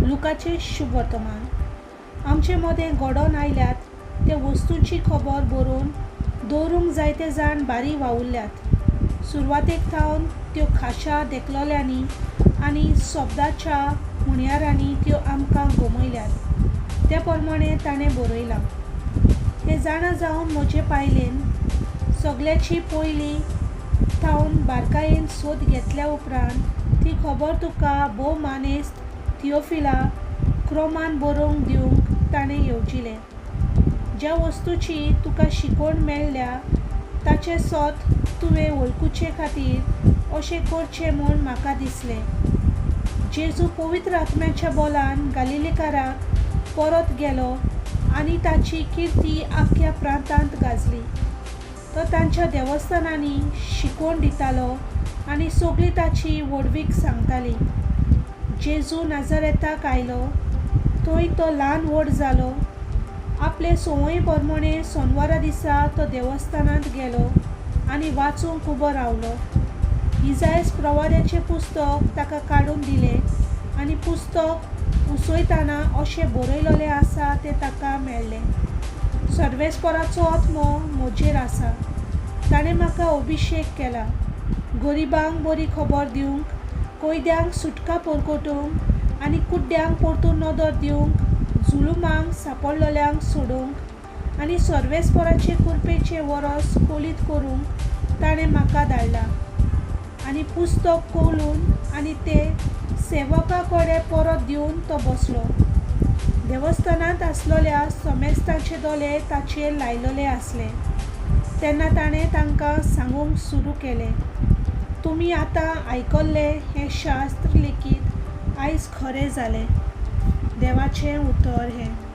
लुकाचें शुभवर्तमान. आमचे मदें घडोन आयल्यात ते वस्तूंची खबर बरोवन दवरूंक जायते जाण बारी वावुरल्यात. सुरवातेक थावन त्यो खाशा देखलोल्यांनी आनी शब्दाच्या हुणयारांनी त्यो आमकां गमयल्यात ते प्रमाणें ताणें बरयलां. हें जाणा जावन म्हजे पायलेन सगळ्याची पयलीं थावन बारकायेन सोद घेतल्या उपरांत ती खबर तुका भोव मानेस्त थिओफिला क्रमान बरोवंक दिवंक ताणें येवजिलें. ज्या वस्तूची तुका शिकवण मेळ्ळ्या ताचें सत तुवें वळखुचे खातीर अशें करचें म्हूण म्हाका दिसलें. जेजू पवित्र आत्म्याच्या बोलान गालिलेकाराक परत गेलो आनी ताची किर्ती आख्ख्या प्रांतांत गाजली. तो तांच्या देवस्थानांनी शिकवण दितालो आनी सगळीं ताची व्हडवीक सांगताली. जेजू नाझारेताक आयलो, थंय तो ल्हान व्हड जालो. आपले संवय प्रमाणें सोनवारा दिसा तो देवस्थानांत गेलो आनी वाचूंक उबो रावलो. इजायस प्रवाद्याचें पुस्तक ताका काडून दिलें आनी पुस्तक उसयतना अशें बरयलेलें आसा तें ताका मेळ्ळें. सर्वेस्पराचो आत्मो म्हजेर आसा, ताणें म्हाका अभिशेक केला गरिबांक बरी खबर दिवंक, कैद्यांक सुटका परगटूंक आनी कुड्ड्यांक परतून नदर दिवंक, जुलुमांक सांपडलेल्यांक सोडोवंक आनी सर्वेस्पराचे कृपेचें वरस कोलीत करूंक ताणें म्हाका धाडला. आनी पुस्तक कवळून आनी तें सेवका कडेन परत दिवन तो बसलो. देवस्थानांत आसलेल्या समेस्तांचे दोळे ताचेर लायलेले आसले. तेन्ना ताणें तांकां सांगूंक सुरू केलें, तुमी आतां आयकल्लें हें शास्त्र लेखीत आयज खरें जालें. देवाचें उतर हें.